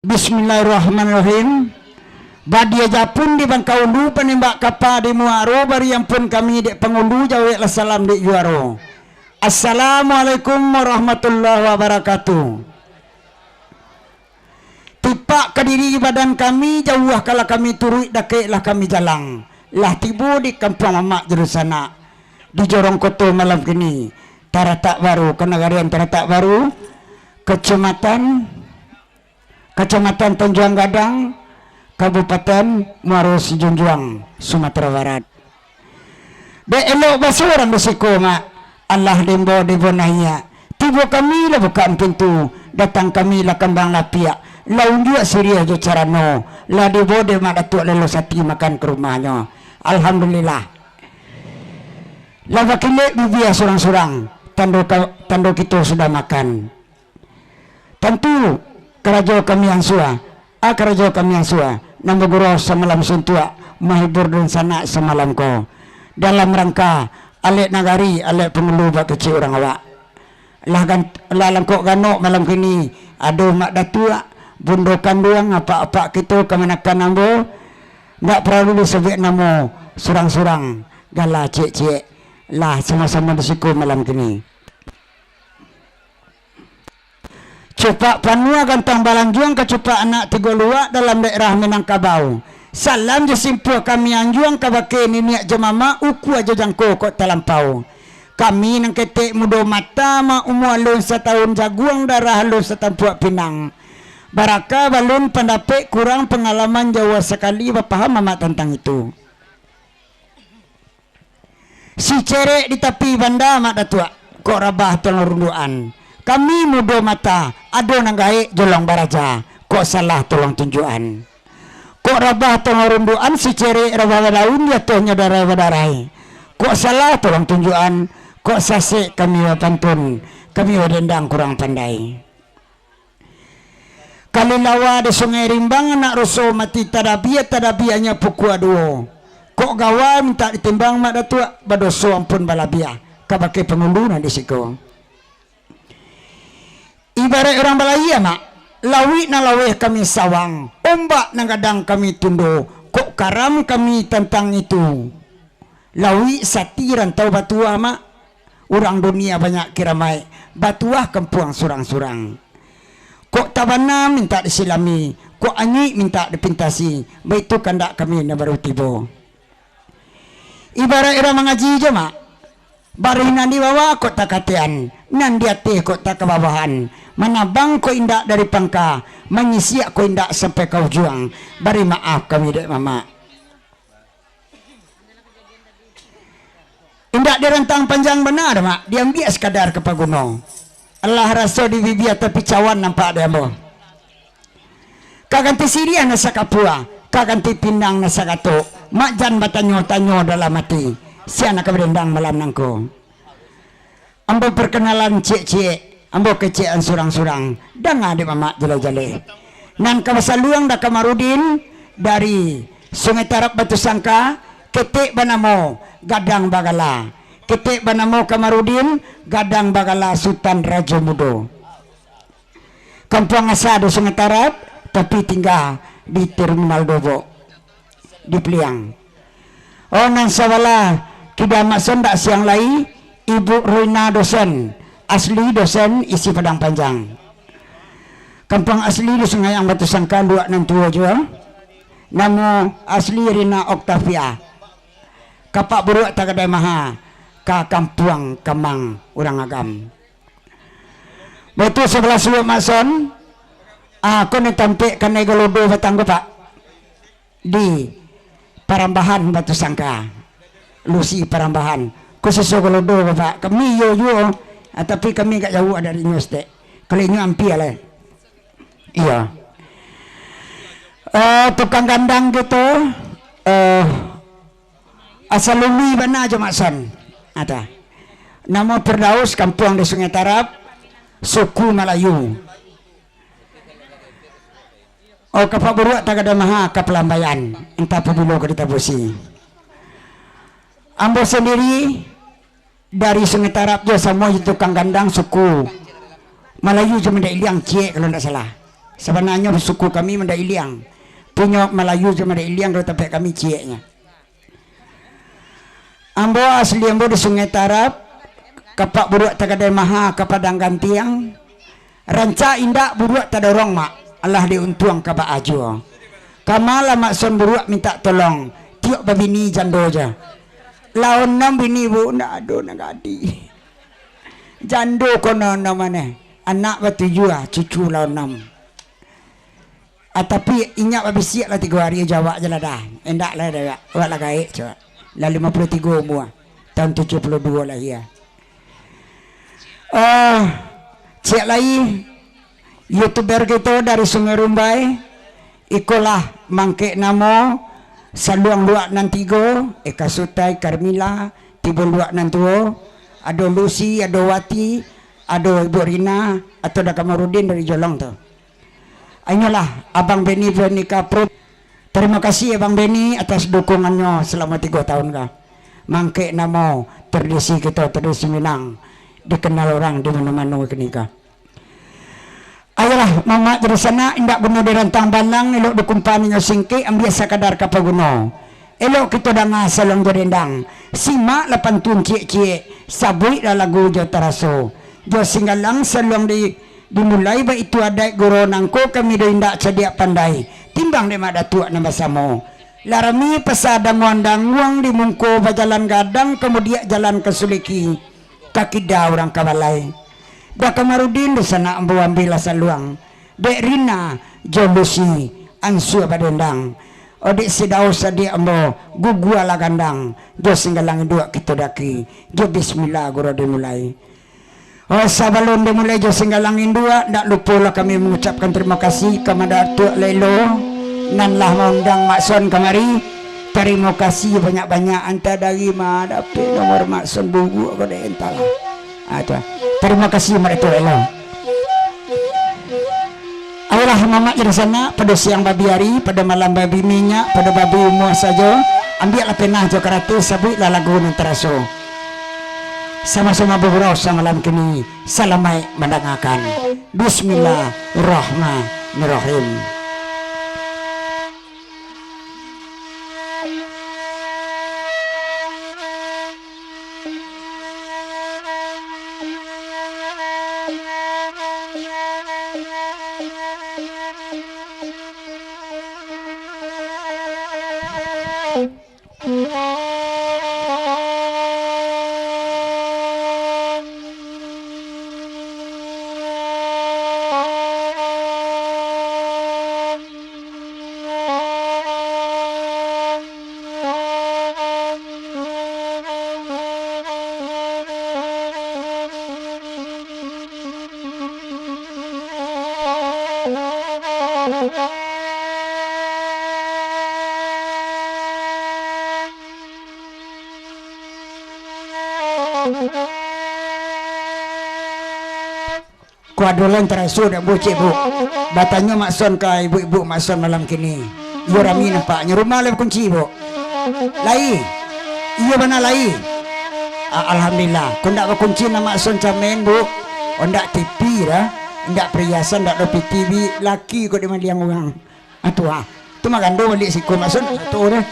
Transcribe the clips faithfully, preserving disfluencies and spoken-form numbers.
Bismillahirrahmanirrahim. Badia japun di Bangkaulu, panembak kapa di Muaro, bari ampun kami dek pangulu, jaweklah salam dek juaro. Assalamualaikum warahmatullahi wabarakatuh. Tipak ka diri badan kami, jauah kalah kami turuik, dakeklah kami jalang. Lah tibo di Kampuang Mamak Juru Sanak, di Jorong Koto malam kini, Taratak Baru, kanagarian Taratak Baru, Kecamatan, Kecamatan Tanjuang Gadang, Kabupaten Muaro Sijunjuang, Sumatera Barat. Dek elok baso urang di siko, Mak. Alah diimbau di bonaiak. Tibo kami lah bukak pintu, datang kami lah kambang lapiak, lah unjuak siriah jo carano, lah dibawa dek Mak Datuak Lelo Sati makan ka rumahnyo. Alhamdulillah. Lah bakilek bibia surang-surang, tando ka-, tando kito sudah makan. Tantu karajo kami ansua, a karajo kami ansua, nan bagurau samalam suntuak, mahibur dunsanak samalam ko. Dalam rangka alek nagari, alek pangulu bak kecek urang awak. Lah gan-, lah langkok ganok malam kini, ado mak datuak, bundo kanduang, apak-apak kito kamanakan ambo, ndak paralu disabuik namo surang-surang, gala ciek-ciek, lah samo-samo di siko malam kini. Cupak panuah gantang balanjuang, kacupak anak tigo luak dalam daerah Minangkabau. Salam jo simpuah kami anjuang kabake niniak jo mamak, ukua jo jangko kok talampau. Kami nan ketek mudo mata, mak umua alun satahun jaguang, darah alun satampuak pinang. Baraka balun pandapek, kurang pangalaman, jauah sakali bapaham mamak tantang itu. Sicerek di tapi banda, Mak Datuak, kok rabah tolong rundukan. Kami mudo mata, ado nan gaek jolong baraja, kok salah tolong tunjukan. Kok rabah tolong rundukan, sicerek rabah badaun, jatuahnyo darai badarai. Kok salah tolong tunjukan, kok sasek kami bapantun, kami badendang kurang pandai. Kalilawa di Sungai Rimbang, anak ruso mati tadabia, tadabianyo pukua duo. Kok gawa mintak ditimbang, Mak Datuak, badoso ampun balabiah, kabake pangulu nan di siko. Ibaraik urang balayia, Mak, lauik nan laweh kami sawang, ombak nan gadang kami tundo, kok karam kami tantang itu. Lauik sati rantau batuah, Mak. Urang dunia banyak kiramaik, batuah kampuang surang-surang. Kok tabana mintak disilami, kok anyuik mintak dipintasi, baitu kandak kami nan baru tibo. Ibaraik urang mangaji jo, Mak. Barih nan di bawah kok takatian, nan di ateh kok takababahan, manabang kok indak dari pangka, manyisiak kok indak sampai ka ujuang. Bari maaf kami dek mamak. Indak dirantang panjang bana doh, Mak, diambiak sakadar ka paguno. Alah raso di bibia tapi cawan nampak di ambo. Ka ganti siriah nan sakapua, ka ganti pinang nan sagatok. Mak jan batanyo-tanyo dalam ati, sia nan ka badendang malam nangko. Ambo parkanalan ciek-ciek, ambo kecekan surang-surang, danga dek mamak jaleh-jaleh. Nan ka basaluang da Kamarudin dari Sungai Tarab Batu Sangka, ketek banamo Gadang Bagala. Ketek banamo Kamarudin, Gadang Bagala Sutan Rajo Mudo. Kampuang asa di Sungai Tarab, tapi tingga di Terminal Dobok, di Peliang. Oh, nan sabalah kida Mak Son dak siang lai, Ibu Roina dosen, asli dosen isi Padang Panjang. Kampuang asli di Sungai Ang Batu Sangka, luak nan tuo juo. Namo asli Rina Octavia. Kapak Buruak Tagadai Maha, ka Kampuang Kamang urang Agam. Baitu sabalah suok Mak Son, ah, ko ni tampek kanai galodo batang ko, Pak. Di Parambahan Batu Sangka. Lusi Parambahan. Ko siso galodo, Bapak. Kami iyo juo, ah, tapi kami agak jauah dari inyo saketek. Kalau inyo ampia lah. Iyo. Eh, tukang gandang kito, eh, Asa lului bana jo Mak Son. Ada. Namo Firdaus, kampuang di Sungai Tarab, suku Malayu. Oh, Kapak Buruak Tagadai Maha ka Palambaian, antah pabilo ka ditabusi. Ambo sandiri dari Sungai Tarab jo, samo jo tukang gandang suku Malayu, cuma indak Iliang ciek kalau indak salah. Sabananyo suku kami Mandai Iliang. Punyo Malayu jo Mandai Iliang, kalau tampek kami cieknyo. Ambo asli ambo di Sungai Tarab, kapak buruak tagadai maha ka padang gantiang, rancak indak buruak tadorong mak, alah diuntuang ka baajo. Kama lah Mak Son buruak mintak tolong, tiok babini jando ja. Lah onom bini bu, ndak ado nan gadih. Jando kono onom maneh, anak batujuah, cucu lah onom. Ah, tapi inyak babisiak lah tigo ari jo awak je lah dah. Indak lah dah, awak lah gaek, cak. Lah limo puluah tigo umua. Tahun tujuah puluah duo lahia. Ah, ciek lai, youtuber kito dari Sungai Rumbai, ikolah mangkek namo, saluang luak nan tigo, Eka Sutai, Carmila, Tibo Luak nan tuo, ado Lucy, ado Wati, ado Ibu Rina, atau Da Kamarudin dari Jolong tu. Inilah Abang Benny Veronica Pro. Tarimo kasih Abang Benny atas dukungannyo salamo tigo tahun ka. Mangkek namo tradisi kito, tradisi Minang, dikenal urang di mano-mano kini ka. Ayolah, mamak jo dunsanak, indak guno dirantang balang, elok dikumpa inyo singkek, ambiak sakadar ka paguno. Elok kito danga saluang jo dendang, simaklah pantun ciek-ciek, sabuiklah lagu jo taraso. Jo singgalang saluang di, dimulai, baitu adaik guru nangko, kami do indak cadiak pandai, timbang dek mak datuak nan basamo. Lah rami pasa danguang-danguang, di mungko bajalan gadang, kamudiak jalan ka Suliki, ka kida urang ka balai. Da Kamarudin, dunsanak ambo, ambiaklah saluang. Dek Rina jo Lucy, ansua badendang. Odek Sidao sadiak ambo, gugualah gandang. Jo singgalang induak kito daki, jo bismillah guru dimulai. Oh, sabalun dimulai jo singgalang induak, ndak lupolah kami mangucapkan tarimo kasih ka Mak Datuak Lelo, nan lah maundang Mak Son kamari. Tarimo kasih banyak-banyak, antah dari ma dapek nomor Mak Son bubuak ko dek, entahlah. Ah, tu. Tarimo kasih, Mak Datuak Lelo. Ayolah, mamak jo dunsanak, pado siang babi ari, pado malam babi minyak, pado babi umua sajo, ambiaklah penah jo karato, sabuiklah lagu nan taraso. Samo-samo bagurau samalam kini, salamaik mandangakan. Bismillahirrahmanirrahim. Ko ado lai taraso dek ambo ciek, Bu. Batanyo Mak Son ka ibu-ibu Mak Son malam kini. Iyo rami nampaknyo, rumah lai bakunci, Bu. Lai. Iyo bana lai. A-, alhamdulillah. Ko ndak bakunci nan Mak Son camen, Bu. Ondak T V dah. Ndak perhiasan, ndak ado P T V. Laki ko dimaliang urang. Ah, tu, ah. Tu mah gando baliak siko, Mak Son, satu deh.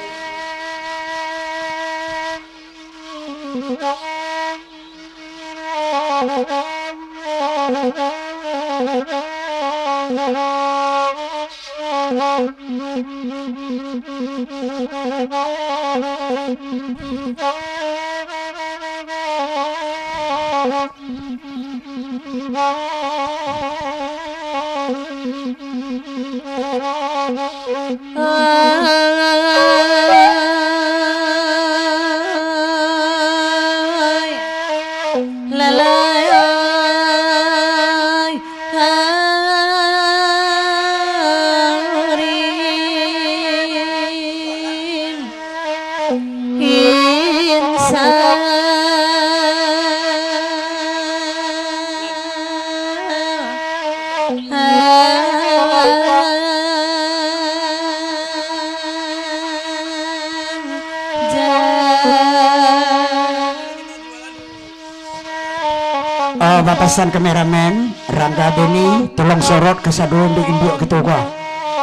Bapasan kameramen, Rangga Beni, tolong sorot ka saduo induak-induak kito ko.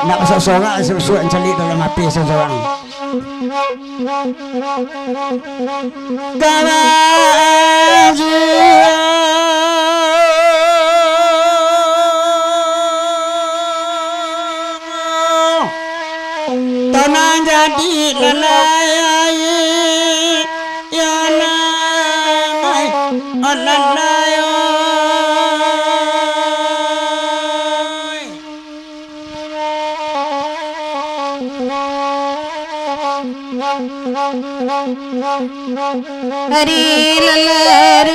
Nak masak sorak, susuak caliak dalam api sorang-sorang. Kawa Tanang jadi lalai, ya lalai, oh lalai, oi. Ari lalai.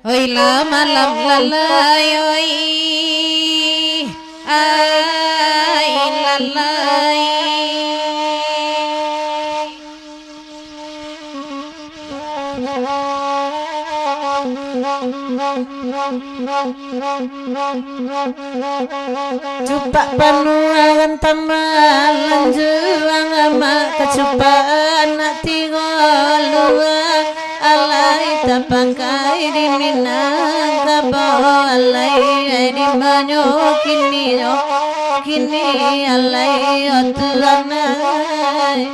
Oi lah malam lalai, oi. Ai lalai. Cupak panuahan tamalan juang, amak kacupak anak tigo luang. Alai tapakai di Minangkabau, alai di manyo kini yo, kini alai yo Tuhan ai.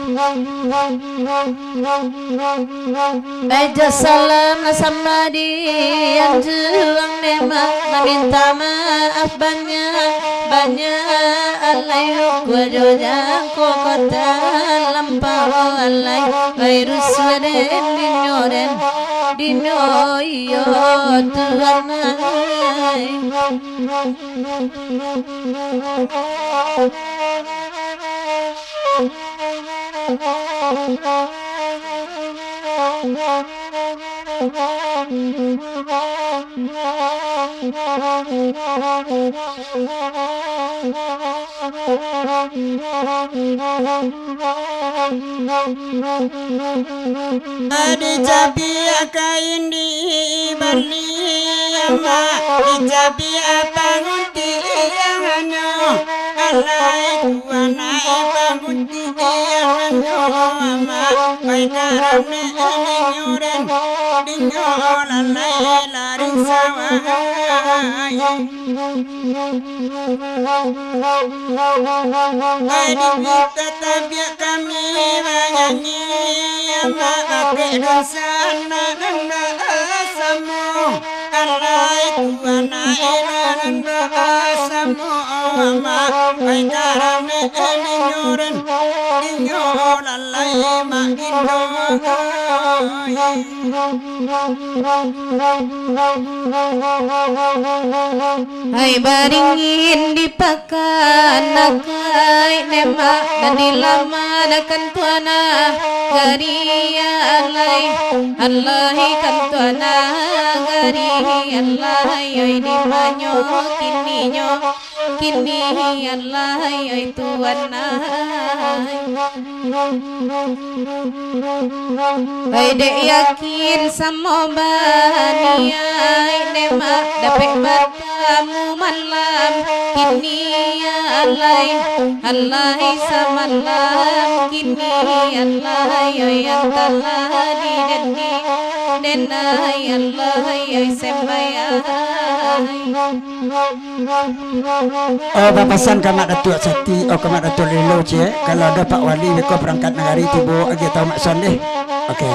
Baja salam sambadian juang, memang maminta maaf banyak, banyak alai, kua jo jangko kota lampau alai, bai rusuah den dinyo den, dinyo iyo Tuhan ai. Adi jabiak kain di bali, amak, di jabiak panguntiangnyo. Alai tuan ai panguntiangnyo, amak, bai karame dinyo den, dinyo lalai lari sawah. Adi mintak tabiak kami banyanyi, amak, bakeh dunsanak nan basamo. Alai tuan ai nan basamo, amak, bai karame dinyo den, dinyo lalai mak indo. Hai baringin di pakan akai, nemak nan dilamanakan tuanah gari alai, alai kan tuanah gari alai, oi di manyo kininyo, kini alai, oi tuanah. Bai dek yakin samo baniaik, nemak dapek batamu malam kini alai, alai samalam kini alai, oi antah lah di den, den ai alai, oi sembayang. Oh, bapasan ka Mak Datuak Sati, oh, ka Mak Datuak Lelo, ciek. Kalau ado Pak Wali, beko perangkat nagari tibo agiah tahu Mak Son deh. Oke.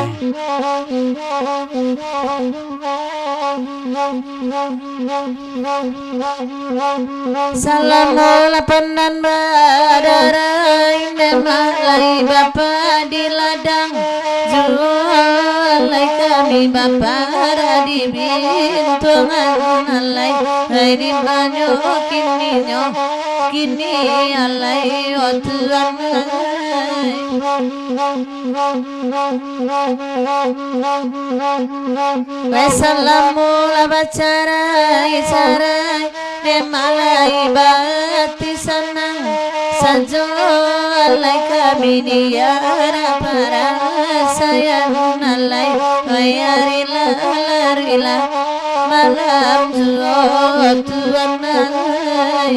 Salamo lapan nan badarai, nemak lai bapa di ladang. Juo lai kami bapara di bintuangan alai, lai di manyo kininyo, kini alai, o Tuhan ai. Lai salamo lah bacarai-carai, nemak lai baati sanang sajo, alai kami di arah parasaian alai, oi arilah, larilah malam juo Tuhan ai.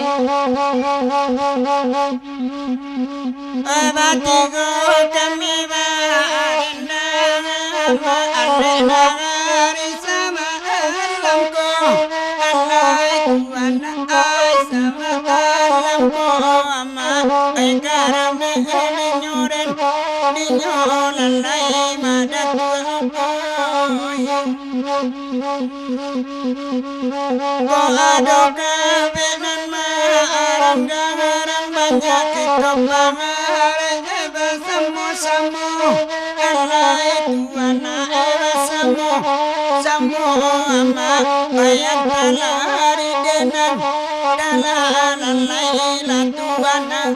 Batigo kami barindangan, baalek nagari samalam ko. Alai Tuhan ai samalam ko, Amak ai karame ninyo den, ninyo lalai madatuak ko. Ko ado kabek nan maarang-arang, banyak kito pangarek basamo-samo. Alai Tuhan ai basamo-samo, Amak ai antaro ari denan, dalam lalai lah Tuhan ai.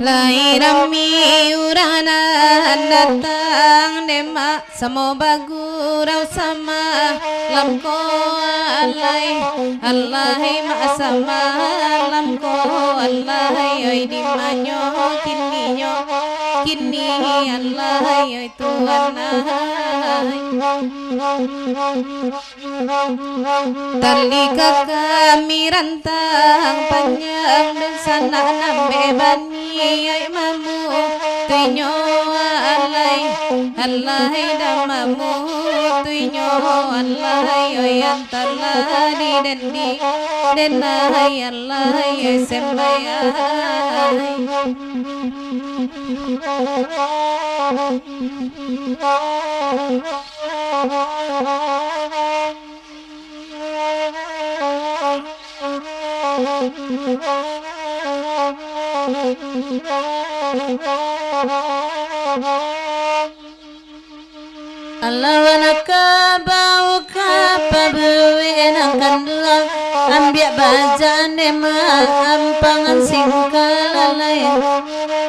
Lai rami urang nan datang, dek Mak. Samo bagurau samalam ko, alai, alai Mak samalam ko, alai, oi, di manyo kininyo, kini, alai, oi, Tuhan ai. Tali ka kami rantang panjang, dunsanak nan bebani ai mamutuihnyo, alai, alai dah mamutuihnyo, alai, oi, antaro ari denan, alai, oi, sembayang. Alah, bana ka bau ka pabuek nan kandua, ambiak bajak dek Mak, ampangan singka lalai,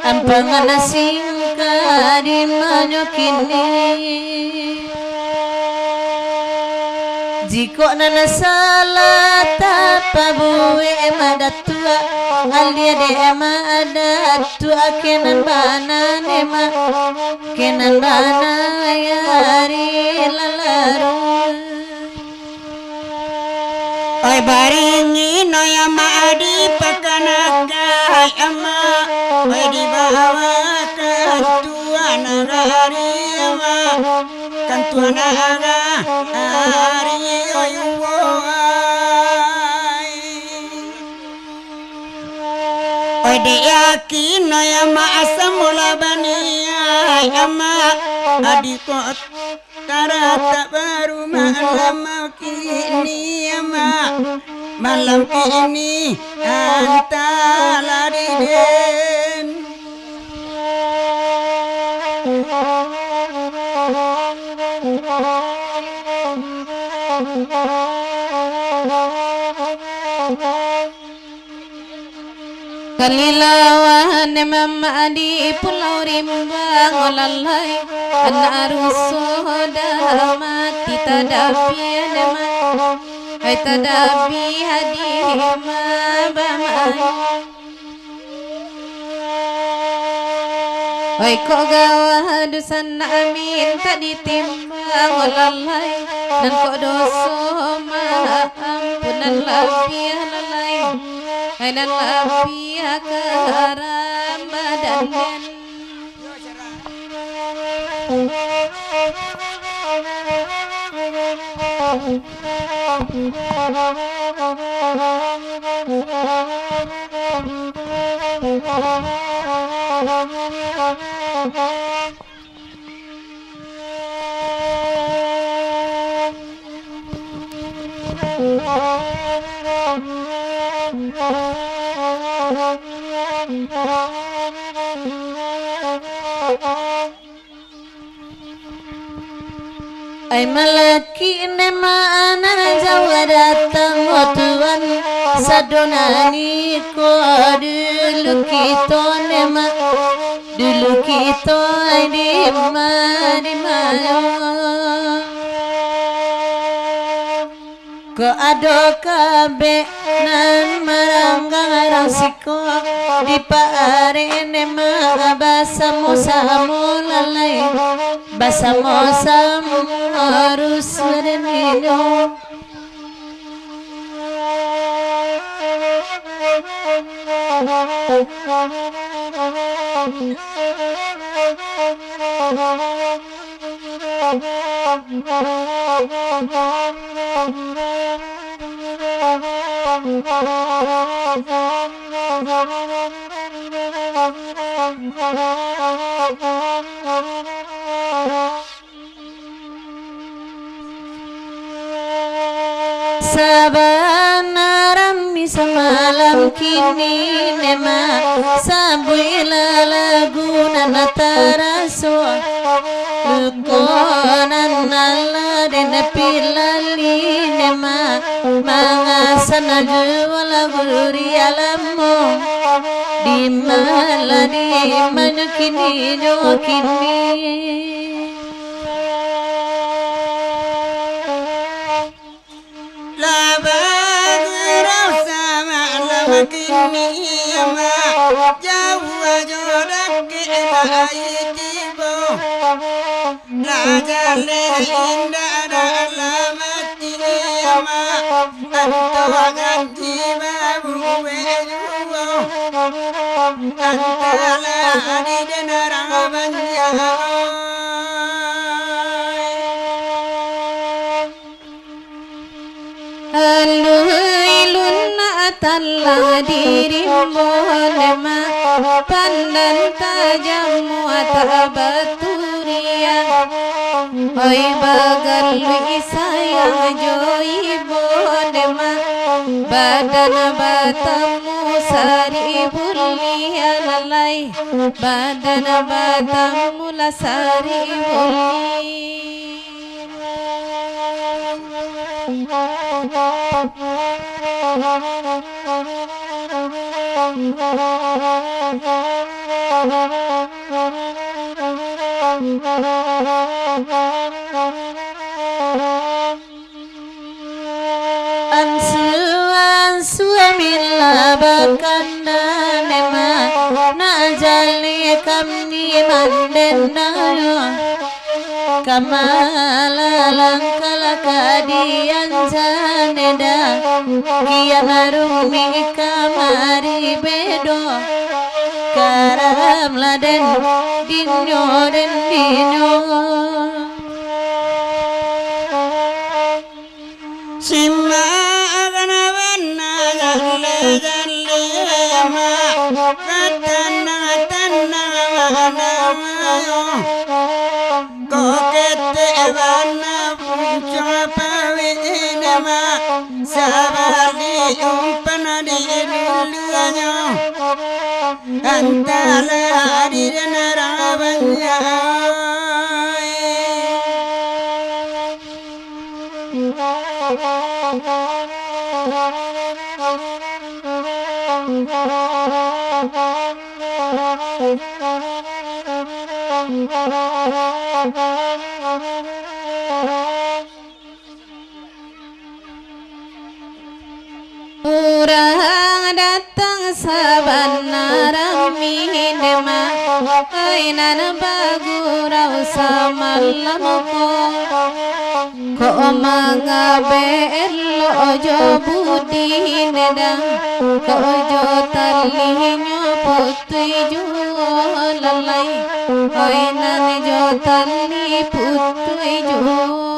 ampangan singka di manyo kini. Jikok nan salah tapabuek Mak Datuak, alah dek Mak Datuak, kok nan bana dek Mak, kok nan bana ari lalaruik. Oi, baringin, oi, Amak, dipakanakan, oi, Amak, oi, dibawa ka Tuan Nagari, Amak, ka Tuan Nagari, oi, woi. Oi, dek yakin, oi, Amak, asa mula baniaik, Amak, adi kok taratak baru malam kini, Amak, malam kini antaro ari den. Kalilawan Mamak di Pulau Rimbang, oh lalai, anak ruso dah mati tadabiah, Mamak. Hai tadabiah di ma bamain. Oi, kok gawah dunsanak mintak ditimbang, oh lalai, nan kok doso maampunan labiah lalai, ai nan labiah ka Ramadan den. Ai malakik ne ma nan jauah datang, oh Tuan, sadonyo ni ko dulu kito ne ma, dulu kito ai di ma, di ma. Ko ado kabek nan maranggang rang siko, dipaarek ne ma basamo-samo lalai, basamo-samo rusuah den inyo. Sabana rami samalam kini ne ma, sabuik lah lagu nan taraso. Luko nan alah den pilali ne ma, mangasan juo lagu riak lamo. Di ma lah, di ma nyo kini, nyo kini. Lah bagurau samalam kini ma, jauah jo dakek lai tibo. Lah jaleh indak dalam ati ma, anto janji babuek juo. Antah lah di den urang banyak. Alun-alun nak talang dirimbun ma, pandan tajam muatan baturian. Oi, bagaluik sayang jo ibun ma, badan batamu saribu lian lai, badan batamu lah saribu lian. Ansua-ansua mila bakana ne ma, nak jaleh kami mandenda. Ka ma lah langkah lah ka dianjane da, kian rumik kamari bedo, karam lah den dinyo, den dinyo. Simak kana bana jaleh-jaleh ma, batanang-tanang ma namayo. Kok ketek bana puncuak pawik ma, sabalik umpan di luluanyo. Antah di den urang banyak. Urang datang sabana rami ne ma, ai nan bagurau samalam ko. Kok manga be elok jo budi ne da, kok jo talihnyo putuih juo lalai, ai nan jo tali putuih juo.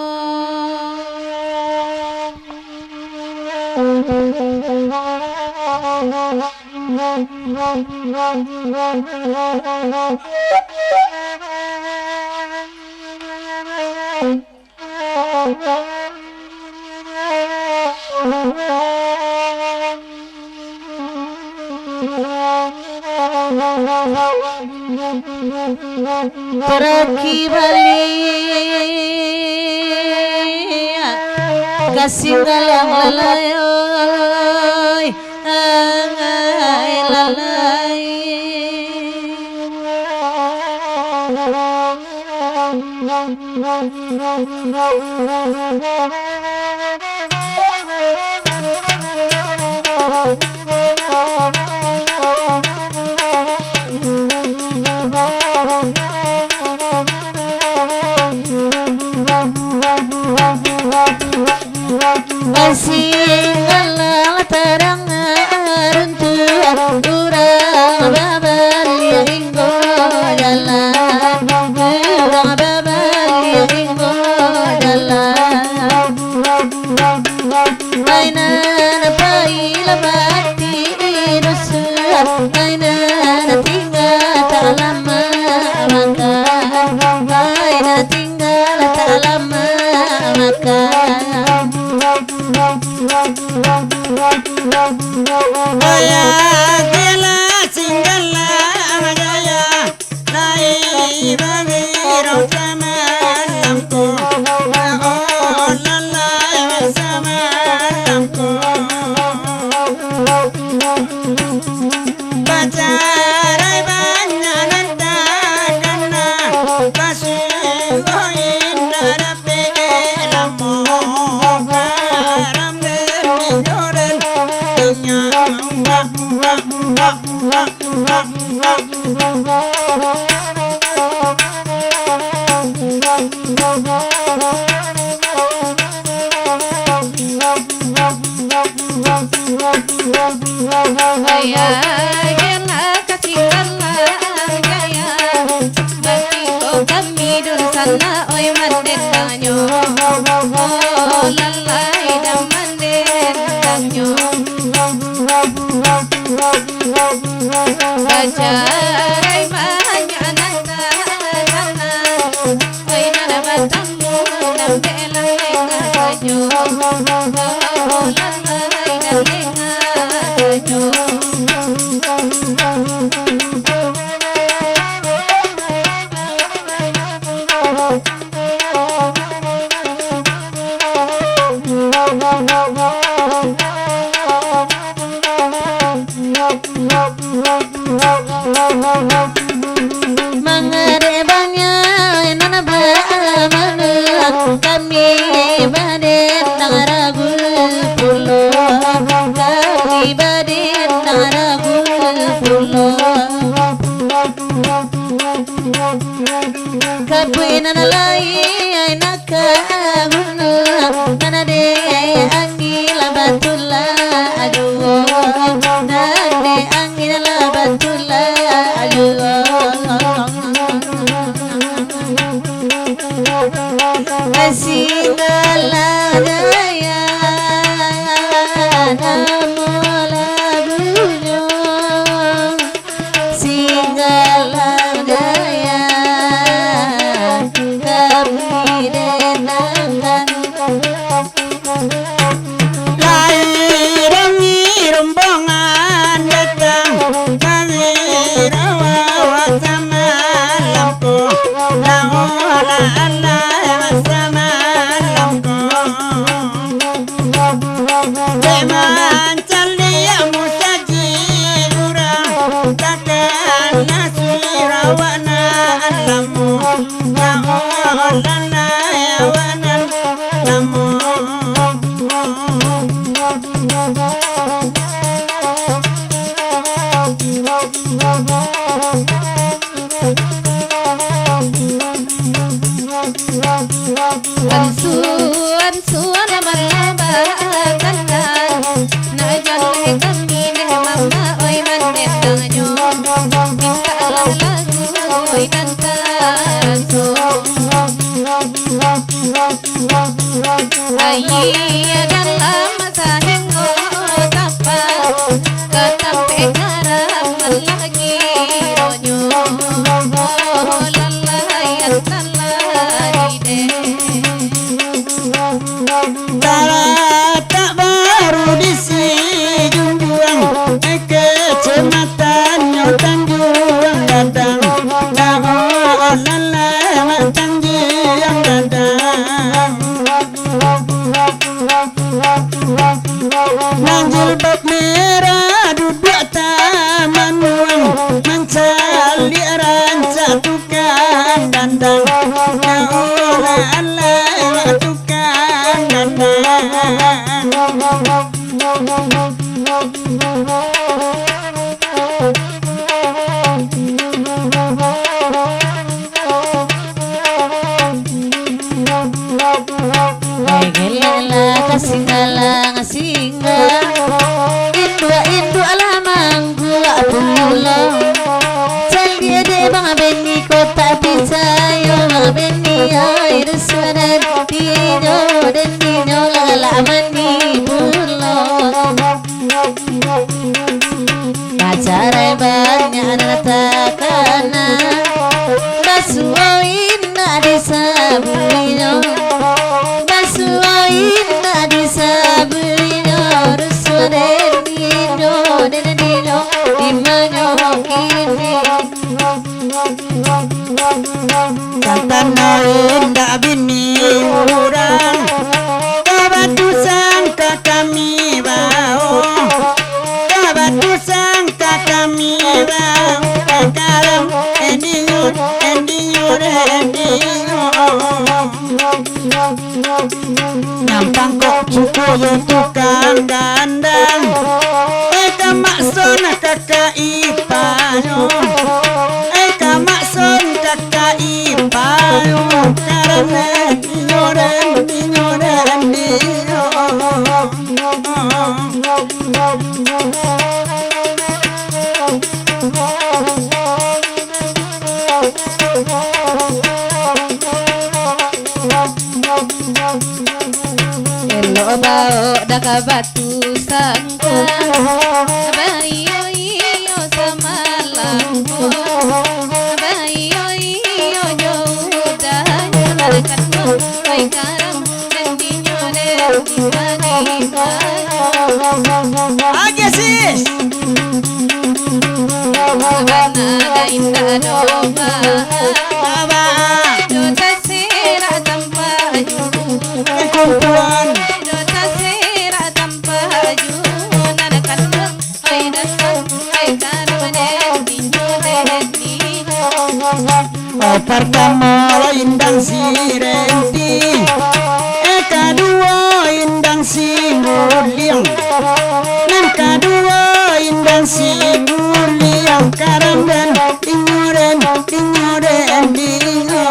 Taraki baliak ka singgalang lalai, oi, angai lalai. Asing alah tarang runtuh, urang babaliak inggo jalan, urang babaliak inggo jalan. Ai nan pai lah mati dusun, ai nan tingga tak lamo makan, ai nan tingga tak lamo makan. Wayah kela singgala jaya, lai bawiro samalam ko, oh, lalai samalam ko. Bacarai banyak nan takana, basuo indak dapek lamo, haram demi jodoh inyo. Ayah, kena kasih tanah, ayah. Bagi kau kami dulu sana, oi, mandetanyo. Oh, lalai dan mandetanyo. Bacarai banyak nan takana. Ai nan batamu nan belah lenga sajo. Lalai nan lenga sajo. Mangadek banyak nan bamanuang, kami badendang ragu pulo, kami badendang ragu pulo. Kabuik nan lai nak ka gunuang, nan dek angin lah batulah juo, nan dek angin lah batulah juo. Singgala gaya, namo lagunyo. Singgala gaya, kami denangkan. Lai rami rombongan datang, kami rawa samalam ko, naolah andai samalam ko. Dek mancaliak musajik urang, takana sirah awak nan lamo, naolah andai awak nan lamo. Ansuan-suan lamah-lamah tangan, nak jaleh kami deh mama, oi, mandetangnyo. Mintaklah lagu, oi, nan taso. Aia dalam sahinggo tapa, ka tampek haram lagi ronyo. Lalai antalah dideh. Talatak baru di Sijunjuang, kecamatanyo Tanjuang Gadang. Daoh lalai Tanjuang Gadang. Nan jilbab merah duduak tamanuang, Gelek lah ka singgalang-singgalang, induak-induak lah mangguak pulo. Caliak dek Bang Beni, kok tak picayo Bang Beni, ai, dusun den dinyo, den dinyo lah galak mandi pulo. Pacarai banyak nan takana, basuo indak disabuihnyo, basuo indak disabuihnyo, dusun den dinyo, den dinyo, di manyo kini. Santano indak bini urang, ka batu sangka kami bao, ka batu sangka kami bao, karam endinyo, endinyo, endinyo. Nyampang kok suko jo tukang gandang, eh, ka makson kakak ipanyo, eh, ka makson kakak ipanyo, karano inyo den, inyo den, inyo. Elok baok dah ka batu sangka, baio-io samalam ko, baio-io jo udah, nan kato, oi karam, janjinyo den di mani-mani. Aja, sis. Sabana indak doh baa, doh taserak tampaju, kumpulan, doh taserak tampaju, nan kato, ai datang, ai karam, den dinyo den dinyo. Oh, partamo indang si Renti, eh, kaduo indang si Guliang, nan kaduo indang si Guliang, karam den dinyo den, dinyo den dinyo.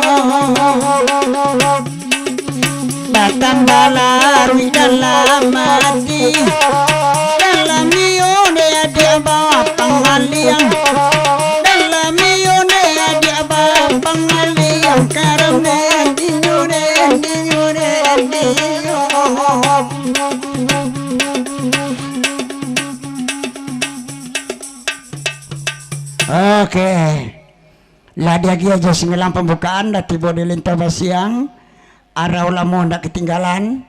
Batambah laruih dalam ati, dalam iyo dek adiak bapangaliang, dalam iyo dek adiak bapangaliang, karam den dinyo den, dinyo den dinyo. Oke. Lah diagiah jo singgalang pambukaan, lah tibo di Lintau Basiang. Arah ulamo ndak katinggalan.